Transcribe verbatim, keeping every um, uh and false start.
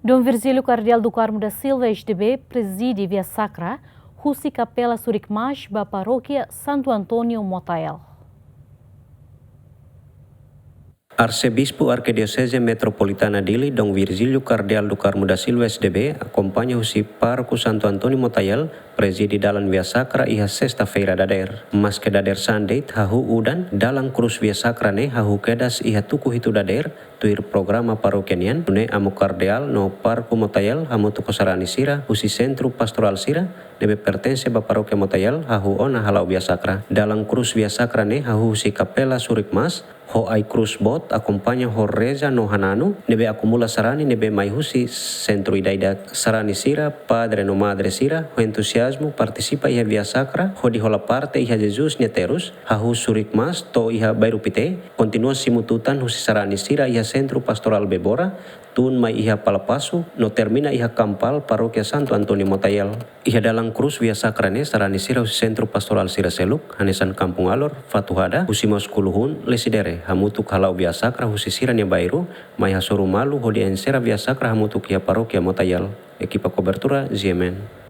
Dom Virgílio Cardeal do Carmo da Silva, S D B, prezide Via Sacra husi Kapela Surikmas ba Parókia Santo António Motael. Arsebispu Arkidioseze Metropolitana Dili, Dom Virgílio Cardeal do Carmo da Silva, S D B, akompaña husi Pároku Santo António Motael, prezide dalan Via Sacra iha sesta-feira dadeer. Maske dadeer-saan de'it hahú udan, dalan krús Via Sacra ne'e hahú kedas iha tuku hitu dadeer, tuir programa parókia nian, nune'e Amu Kardeál no Pároku Motael hamutuk ho sarani sira husi sentru pastorál sira ne'ebé pertense ba Parókia Motael hahú ona hala'o Via Sacra. Dalan krús Via Sacra ne'e hahú husi Kapela Surikmas, ho ai-krús boot, akompaña ho reza no hananu ne'ebé akumula sarani ne'ebé mai husi sentru ida-idak. Sarani sira, padre no madre sira, ho entuziazmu partisipa iha Via Sacra hodi hola parte iha Jesus nia terus, hahú Surikmas to'o iha Bairru Pité, kontinua simu tutan husi sarani sira iha Sentru Pastorál Bebora, tun mai iha Palapasu, no termina iha Kampal, Parókia Santo António Motael. Iha dalan krús Via Sacra ne'e sarani sira husi sentru pastorál sira seluk, hanesan Kampung Alor, Fatuhada, husi mós Kuluhun, Lecidere, hamutuk hala'o Via Sacra husi sira-nia bairru, mai hasoru malu hodi ensera Via Sacra hamutuk iha Parókia Motael. Ekipa kobertura, G M N.